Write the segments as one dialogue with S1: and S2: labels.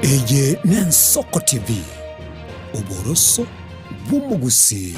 S1: Eye n'Ensoko TV, oboroso bw'omogusii.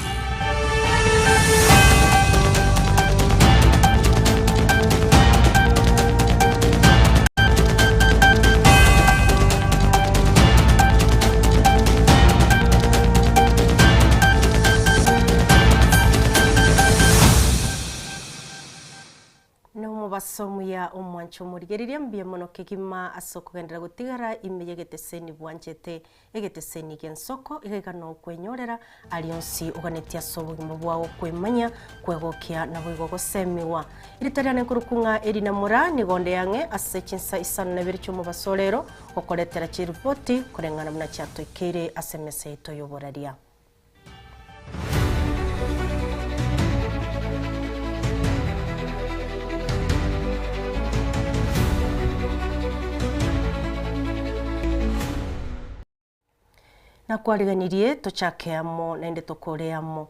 S2: Nomobaso omuya omwanche omorigereria mbuya mono kegima ase okogenderera gotigara ime y'egeteseni bwanchete egeteseni gi'ensoko iga iga nokwenyorera aria onsi oganetie ase obogima bwao kwemanya kwegokia naboigo gosemiwa. Erita riane nkorokwa ng'a Elina Moraa nigo onde ang'e ase chinsa isano na ibere chi'omobaso orero gokoretera chiripoti koreng'ana buna chiatoikeire ase emesa yaito y'oboraria. Nakwariganirie tochake amo naende tokore amo.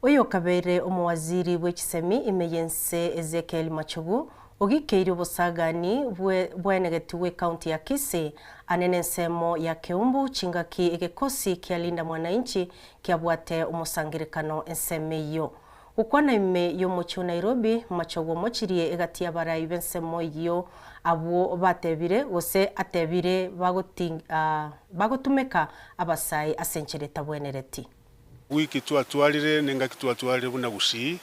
S2: Oyo okabeire omowaziri bwe chisemi ime y'ense Ezekiel Machogu ogikeirie obosagani bwe bwaenegetigwe ekaunti ya Kisii ane nensemo ya Keumbu chingaki egekosi kia Linda Mwananchi kiabwate omosangerekano ensemo eyio. Gokwana ime y'omochie o Nairobi, Machogu omochirie egati y'abarai b'ensemo eyio abwo batebire gose atebire bagotumeka abasae ase enchera etabwenereti.
S3: Wiki twatwarire nengaki twatwarire buna gusii,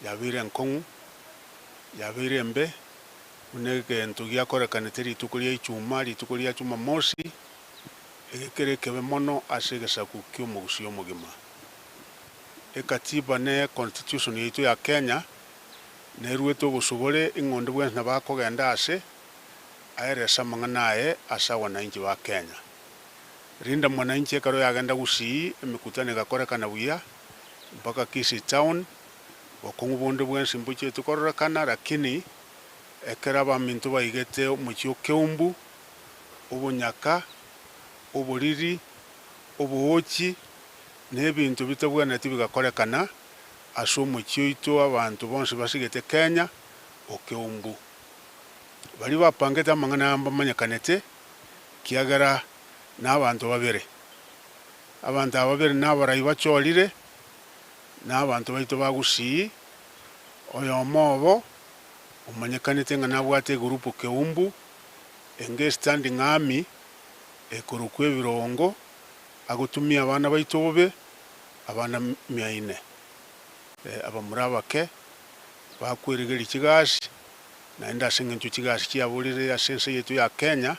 S3: yabeire enkong'u, yabeire embe, buna egento giakorekanete rituko ria Ichuma, rituko ria Jumamosi, ege kere ekebe mono ase egesaku ki'omogusii omogima. Ekatiba ne constitution yaito ya Kenya neruete obosobore ing'o onde bwensi nabo akogenda ase aerese amang'ana aye ase abanainchi ba Kenya. Linda Mwananchi ekero yagenda Gusii emekutano egakorekana buya mpaka Kisii town, bokong'u bonde bwensi mbochieti kororekana lakini ekero abaminto baigete omochie o Keumbu, obonyaka, oboriri, oboochi na ebinto bitabwenereti bigakorekana ase omochie oito abanto bonsi basigete Kenya o Keumbu. Baria bapangete amang'ana aya mbamanyekanete kiagera nabanto babere. Abanto aba babere nabarai bachorire, na abanto baito ba Gusii, oyomo obo omanyekanete ng'a nabwate egurupu Keumbu, enge estanding army ekorokwa ebirongo, agotumia abana baito bobe, abana miaine, abamura abake, bakwerigeria chigasi, naende ase engencho chigasi chiaborire ase ense yaito ya Kenya,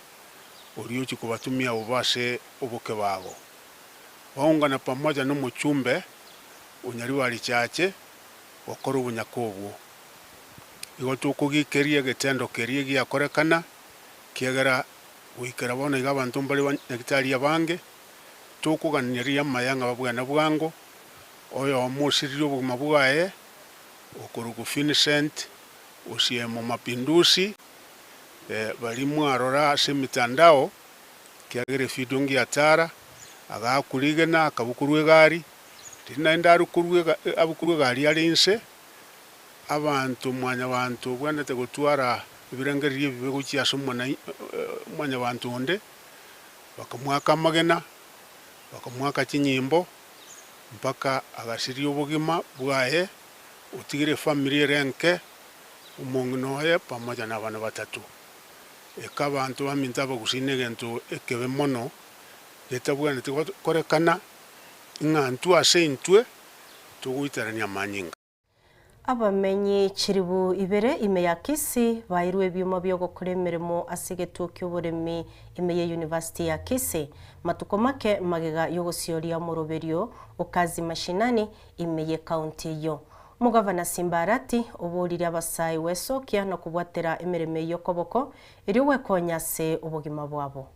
S3: oria ochia kobatumia bobe ase obokebago. Baungana pamoja nomochumbe o Nyaribari Chache gokora obonyaka obwo. Igo tokogikeria egetendo keria giakorekana, kiagera goikera bono iga abanto mbare banyagitari abange, tokoganeria amaya ng'a babwene bwango, oyomo osiririe obogima bwaye, okorokwa Vincent Osiemo Mapinduzi, baria mwarora ase emitandao, ekiagera efidio ngiatara, agaakwa rigena akabukorwa egari, riria naende arukorwa abukorwe egari are inse, abanto mwanyabanto obwenerete gotwara ebirengererio ebibe gochia ase omwana mwanyabanto onde, bakamoaka amagena, bakamoaka chinyimbo, mpaka agasiria obogima bwaye, otigire efamiri ere enke, omong'ina oye pamoja nabana batato. Eka abanto baminto abagusii negento ekebe mono getabwenereti gokorekana, ng'a intwe ase intwe togoitarania amanyinga.
S2: Abamenyi chilifu ibere ime ya Kisii bairwe ebioma bi'ogokora emeremo ase egetuo ki'oboremi ime ye University ya Kisii matuko make magega y'ogosioria omoroberio o Kazi Mashinani ime y'ecounty eyio. Omogavana Simba Arati oborire abasae gwesokia na kobwatera emeremo eyio koboko erio gwekonya ase obogima bwabo.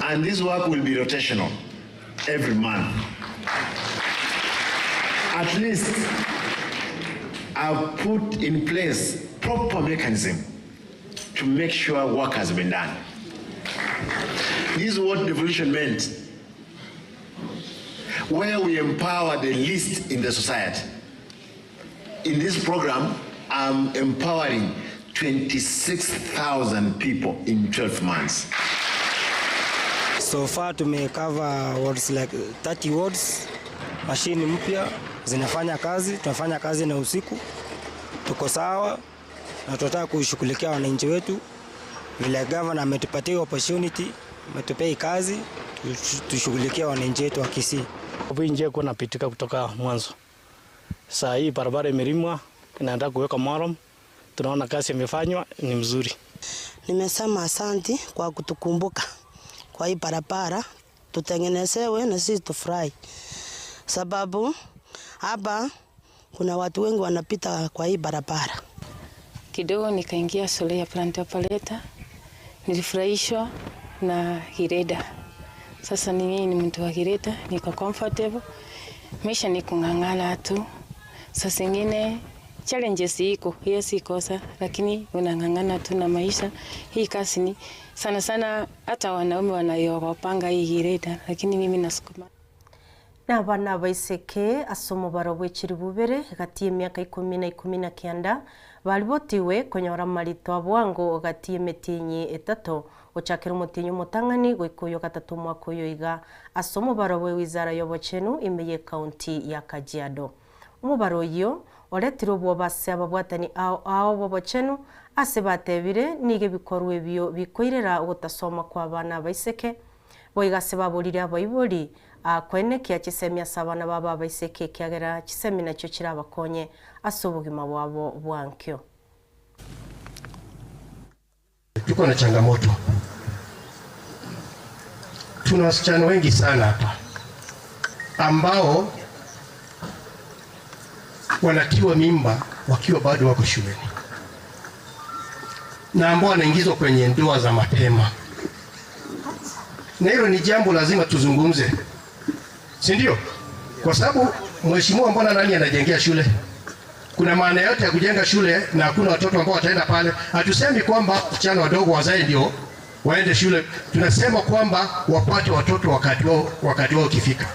S4: And this work will be rotational every month. At least I've put in place proper mechanism to make sure work has been done. This is what devolution meant, where we empower the least in the society. In this program, I'm empowering 26,000 people in 12 months.
S5: So far tumecover wards like 30 wards. Mashini mpya zinafanya kazi, tunafanya kazi na usiku, tuko sawa na tunataka kushughulikia wananchi wetu vile governor ametupatia opportunity, ametupea kazi tushughulikie wananchi wetu wa Kisii.
S6: Hii njia ilikuwa inapitika kutoka mwanzo. Saa hii barabara imelimwa, inaenda kuweka murram. Tunaona kazi imefanywa ni mzuri.
S7: Nimesema asanti kwa kutukumbuka kwa hii barabara tutengenezewe na sisi tufurahi, sababu hapa kuna watu wengi wanapita kwa hii barabara.
S8: Kidogo nikaingia shule ya plant operator, nilifurahishwa na gireda. Sasa ni mimi ni mtu wa gireda, niko comfortable. Maisha ni kung'ang'ana tu. Sasa zingine challenges iko, hiyo si kosa, lakini unang'ang'ana tu na maisha. Hii kazi ni sana sana hata wanaume wanayopanga hii gireda, lakini mimi nasukuma.
S2: Na abana abaiseke ase omobaro bwa echiribubere gati ya emiaka ikomi na ikomi na kianda baribotiwe konyora amarito abwango gati ya emetinyi etato gochakera omotinyi omotang'ani goika oyo gatato omwaka oyo iga ase omobaro bwa ewizara ya obochenu ime ya ekaunti ya Kajiado. Omobaro oyio oretire obwoba ase ababwatani ao ao b'obochenu ase batebire niga ebikorwa ebio bikoirera ogotasoma kwa abana abaiseke boiga ase baborire abaibori koenekia chisemi ase abana babo abaiseke ekiagera chisemi nachio chirabakonye ase obogima bwabo bwankio.
S9: Tuko na changamoto, tuna wasichana wengi sana hapa ambao wanatiwa mimba wakiwa bado wako shuleni na ambao wanaingizwa kwenye ndoa za mapema, na hilo ni jambo lazima tuzungumze, si ndio? Kwa sababu mheshimiwa, mbona nani anajengea shule? Kuna maana yote ya kujenga shule na hakuna watoto ambao wataenda pale? Hatusemi kwamba wasichana wadogo wazae ndio waende shule, tunasema kwamba wapate watoto wakati wao ukifika.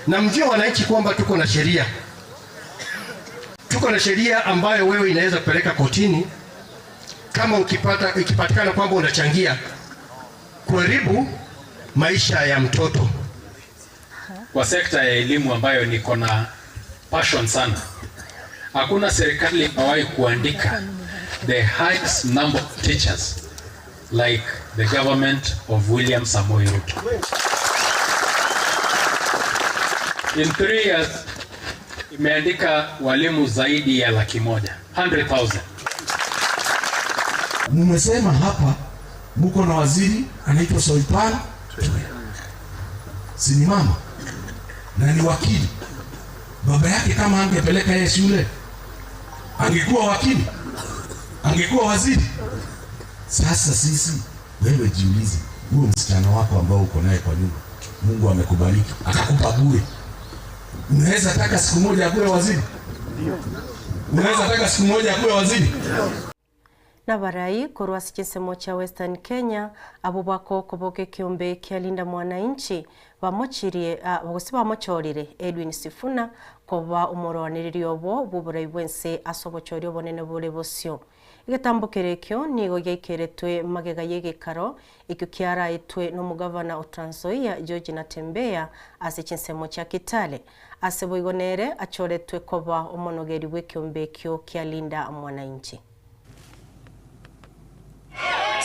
S9: Na mjue wananchi kwamba tuko na sheria, tuko na sheria ambayo wewe inaweza kupeleka kotini kama ikipatikana kwamba unachangia kuharibu maisha ya mtoto.
S10: Kwa sekta ya elimu ambayo niko na passion sana, hakuna serikali imewahi kuandika the highest number of teachers like the government of William Samoei Ruto. In 3 years imeandika walimu zaidi ya laki moja, 100,000.
S11: Mumesema hapa muko na waziri anaitwa Soipan Tuya, si ni mama na ni wakili. Baba yake kama angepeleka yeye shule angekuwa wakili, angekuwa waziri. Sasa sisi, wewe jiulize, huyo msichana wako ambao uko naye kwa nyumba, Mungu amekubariki akakupa bure, unaweza taka siku moja akuwe waziri? Unaweza taka siku moja akuwe waziri?
S2: Nabarai korwa ase chinsemo chia Western Kenya abo bakokoboka ekiombe kia Linda Mwananchi bamochirie gose bamochorire Edwin Sifuna koba omorwanereri obo bw'oborai bwense ase obochori obonene bore bosio. Egetambokero ekio nigo giaikeretwe magega ya egekaro ekio kiaraetwe n'omogavana o Trans Nzoia George Natembeya ase chinsemo chia Kitale. Ase boigo nere achoretwe koba omonogeri bw'ekiombe ekio kia Linda Mwananchi.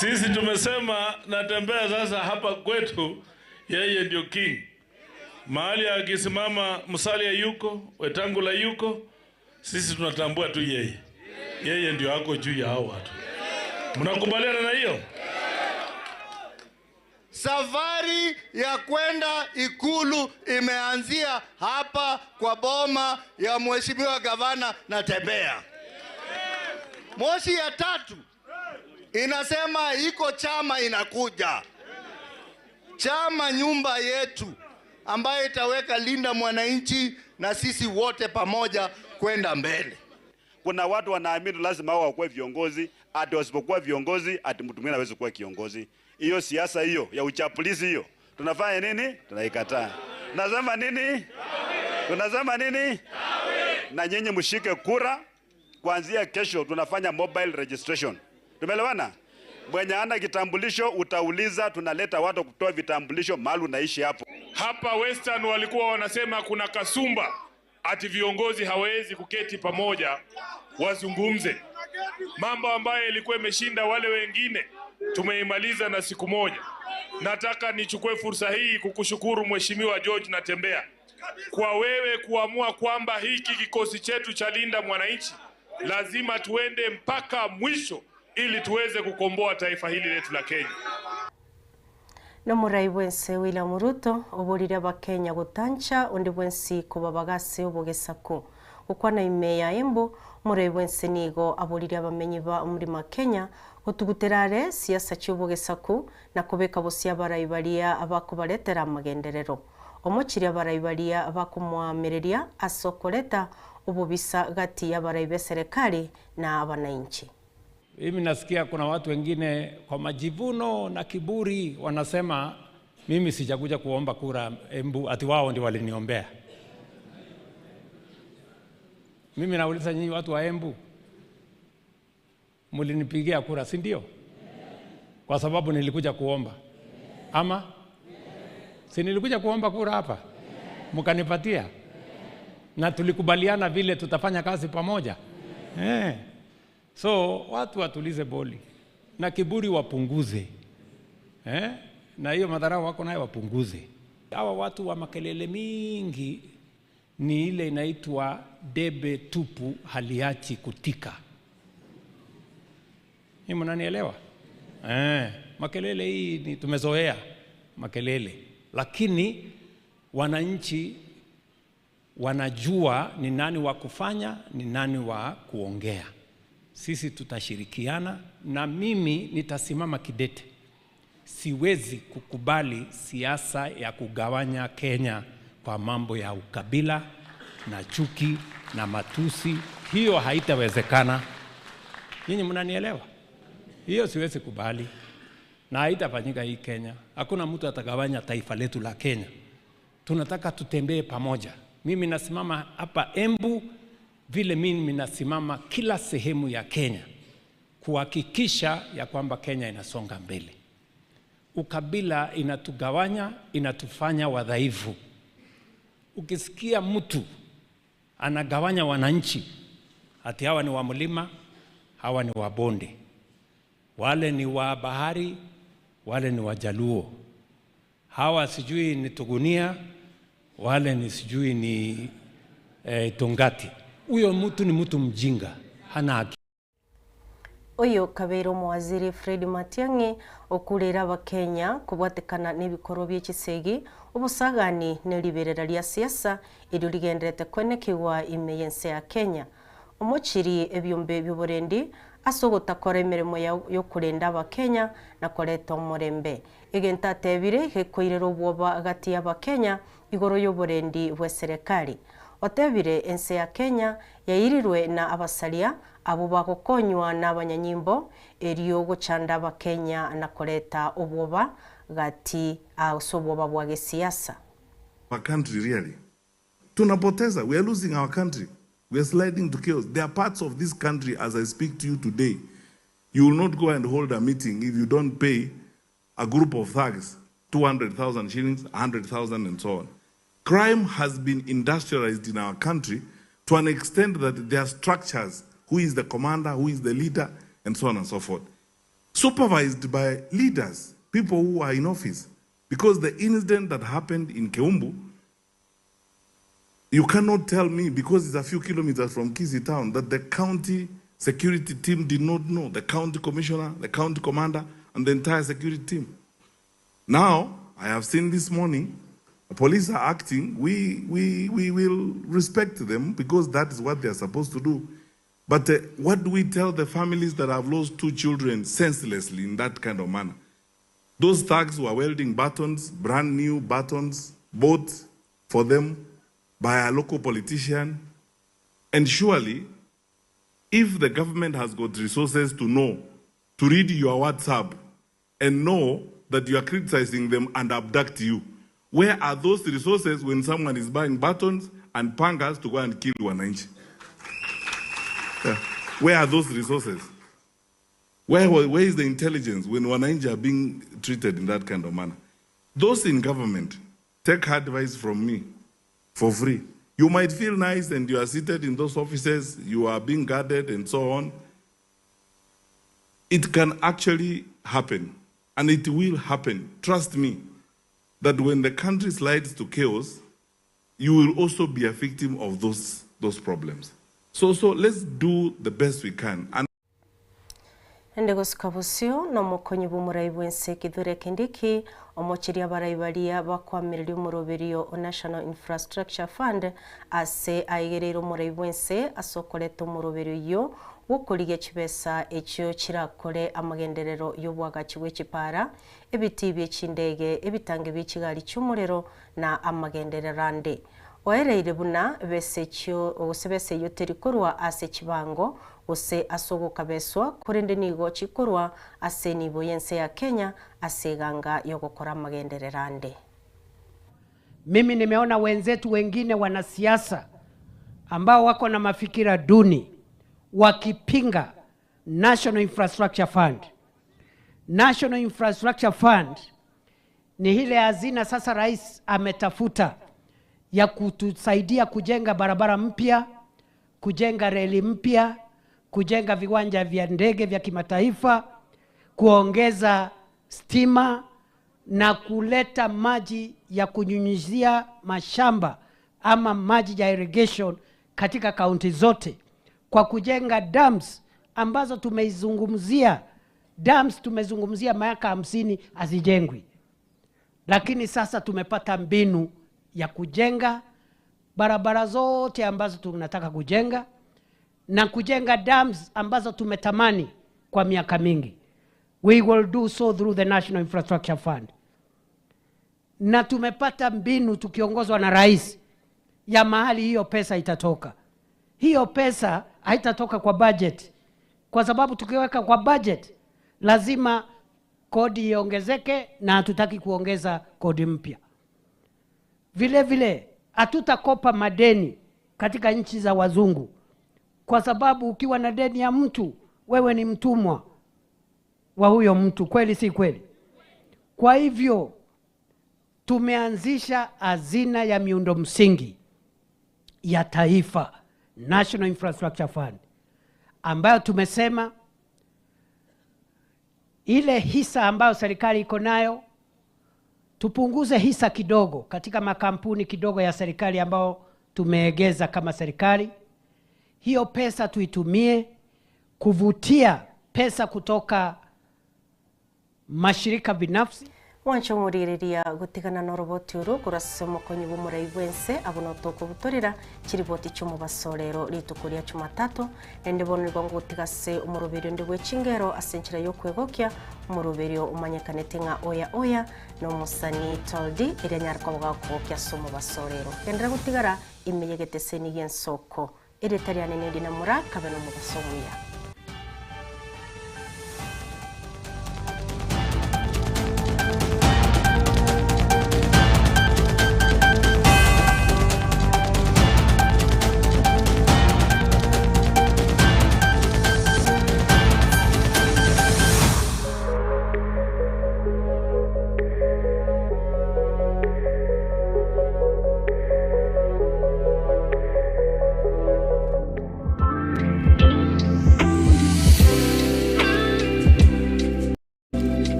S12: Sisi tumesema Natembeya sasa hapa kwetu yeye ndio king. Mahali akisimama Musalia yuko, Wetangula yuko, sisi tunatambua tu yeye. Yeye ndio ako juu ya hao watu. Mnakubaliana na hiyo?
S13: Safari ya kwenda Ikulu imeanzia hapa kwa boma ya Mheshimiwa Gavana Natembeya. Moshi ya tatu inasema iko chama inakuja. Chama nyumba yetu ambayo itaweka Linda Mwananchi na sisi wote pamoja kwenda mbele.
S14: Kuna watu wanaamini lazima wao wakuwe viongozi, ati wasipokuwa viongozi ati mtu mwingine hawezi kuwa kiongozi. Hiyo siasa hiyo ya uchapulizi hiyo tunafanya nini? Tunaikataa. Tunasema nini? Tunasema nini? Na nyinyi mshike kura. Kuanzia kesho tunafanya mobile registration. Tumeelewana? Mwenye hana kitambulisho utauliza, tunaleta watu kutoa vitambulisho mahali unaishi hapo.
S12: Hapa Western walikuwa wanasema kuna kasumba ati viongozi hawawezi kuketi pamoja wazungumze mambo ambayo ilikuwa imeshinda wale wengine, tumeimaliza na siku moja. Nataka nichukue fursa hii kukushukuru Mheshimiwa George Natembeya kwa wewe kuamua kwamba hiki kikosi chetu cha Linda Mwananchi lazima tuende mpaka mwisho ili tuweze kukomboa taifa hili letu la Kenya.
S2: Nomorai bwense William Ruto oborire abakenya gotancha onde bwensi kobabaga ase obogesaku. Gokwana ime ya Embu, omorai bwense nigo aborire abamenyi ba omorimo Kenya gotugutera are siasa chiobogesaku na kobeka bosia abarai baria abakobaretera amagenderero. Omochirie abarai baria bakomoamereria ase okoreta obobisa gati y'abarai b'eserekari na abanainchi.
S10: Mimi nasikia kuna watu wengine kwa majivuno na kiburi wanasema mimi sijakuja kuomba kura Embu, ati wao ndio waliniombea. Mimi nauliza nyinyi watu wa Embu, mlinipigia kura, si ndio? Kwa sababu nilikuja kuomba ama si nilikuja kuomba kura hapa mkanipatia, na tulikubaliana vile tutafanya kazi pamoja eh. So watu watulize boli na kiburi wapunguze eh? Na hiyo madharau wako nayo wapunguze. Hawa watu wa makelele mingi ni ile inaitwa debe tupu haliachi kutika. Hii mnanielewa? Eh, makelele hii ni tumezoea makelele, lakini wananchi wanajua ni nani wa kufanya, ni nani wa kuongea. Sisi tutashirikiana na mimi nitasimama kidete. Siwezi kukubali siasa ya kugawanya Kenya kwa mambo ya ukabila na chuki na matusi. Hiyo haitawezekana. Nyinyi mnanielewa? Hiyo siwezi kubali na haitafanyika hii Kenya. Hakuna mtu atagawanya taifa letu la Kenya. Tunataka tutembee pamoja. Mimi nasimama hapa Embu vile mimi nasimama kila sehemu ya Kenya kuhakikisha ya kwamba Kenya inasonga mbele. Ukabila inatugawanya, inatufanya wadhaifu. Ukisikia mtu anagawanya wananchi ati hawa ni wa mlima, hawa ni wa bonde, wale ni wa bahari, wale ni Wajaluo, hawa sijui ni Tugunia, wale ni sijui ni eh, Tongati. Huyo mtu ni mtu mjinga, hana haki.
S2: Oyo kabeire omowaziri Fred Matiang'i okurera abakenya kobwatekana na ebikorwa bia chisegi, obosagani na eriberera ria siasa erio rigenderete kwenekigwa ime y'ense ya Kenya. Omochiri ebiombe bioborendi ase ogotakora emeremo yokorenda abakenya na koreta omorembe. Egento atebire gekoirera obwoba gati y'abakenya igoro y'oborendi bwa eserekari. Otebire ense ya Kenya yairirwe na abasaria abo bagokonywa na abanyanyimbo erio gochanda abakenya na koreta obwoba gati ase obwoba bwa gesiasa.
S15: Our country really. Tunapoteza, we are losing our country. We are sliding to chaos. There are parts of this country, as I speak to you today, you will not go and hold a meeting if you don't pay a group of thugs 200,000 shillings, 100,000 and so on. Crime has been industrialized in our country to an extent that there are structures, who is the commander, who is the leader, and so on and so forth. Supervised by leaders, people who are in office. Because the incident that happened in Keumbu, you cannot tell me, because it's a few kilometers from Kisii town, that the county security team did not know, the county commissioner, the county commander, and the entire security team. Now, I have seen this morning, the police are acting. We will respect them because that is what they are supposed to do. But what do we tell the families that have lost 2 children senselessly in that kind of manner? Those thugs were welding buttons, brand new buttons, bought for them by a local politician. And surely, if the government has got resources to know, to read your WhatsApp and know that you are criticizing them and abduct you, where are those resources when someone is buying buttons and pangas to go and kill wananchi? Yeah. Where are those resources? Where, where is the intelligence when wananchi are being treated in that kind of manner? Those in government, take advice from me for free. You might feel nice and you are seated in those offices, you are being guarded and so on. It can actually happen, and it will happen. Trust me, that when the country slides to chaos, you will also be a victim of those, those problems. So, so let's do the best we can. And
S2: Naende gosuka bosio nomokonyi bw'omorai bw'ense Kithure Kindiki, omochiria abarai baria bakoamereria omoroberio o National Infrastructure Fund ase aigereire omorai bw'ense ase okoreta omoroberio oyio bw'okorigia chibesa echio chirakore amagenderero y'oboagachi bwe chipara, ebitii bie chindege, ebitange bie chigari chi'omorero na amagenderero ande. Oereire buna besa echio gose besa eyio teri korwa ase chibango gose ase ogokabeswa, korende nigo chikorwa ase enibo y'ense ya Kenya ase eganga y'ogokora amagenderero ande.
S16: Mimi nimeona wenzetu wengine wanasiasa ambao wako na mafikira duni wakipinga National Infrastructure Fund. National Infrastructure Fund ni ile hazina sasa rais ametafuta ya kutusaidia kujenga barabara mpya, kujenga reli mpya, kujenga viwanja vya ndege vya kimataifa, kuongeza stima na kuleta maji ya kunyunyizia mashamba ama maji ya irrigation katika kaunti zote kwa kujenga dams ambazo tumeizungumzia. Dams tumezungumzia miaka hamsini hazijengwi, lakini sasa tumepata mbinu ya kujenga barabara zote ambazo tunataka kujenga na kujenga dams ambazo tumetamani kwa miaka mingi. We will do so through the National Infrastructure Fund. Na tumepata mbinu tukiongozwa na rais ya mahali hiyo pesa itatoka. Hiyo pesa haitatoka kwa budget, kwa sababu tukiweka kwa budget lazima kodi iongezeke, na hatutaki kuongeza kodi mpya. Vile vile hatutakopa madeni katika nchi za wazungu, kwa sababu ukiwa na deni ya mtu wewe ni mtumwa wa huyo mtu, kweli si kweli? Kwa hivyo tumeanzisha hazina ya miundo msingi ya taifa, National Infrastructure Fund, ambayo tumesema ile hisa ambayo serikali iko nayo tupunguze hisa kidogo katika makampuni kidogo ya serikali ambayo tumeegeza kama serikali. Hiyo pesa tuitumie kuvutia pesa kutoka mashirika binafsi.
S2: Mwanche omorigereria gotigana noroboti oro korwa ase omokonyi bw'omorai bw'ense abwo notokobutorera chiriboti chi'omobaso rero rituko ria Chumatato, naende bono nigo ngotiga ase omoroberio onde bwe chingero ase enchera y'okwegokia, omoroberio omanyekanete ng'a Oya Oya, na omosani Toldi, eria anyare koba gakogokia ase omobaso rero. Genderera gotigara ime y'egeteseni gi'ensoko. Erieta riane neri namura, kabe nomobaso omuya.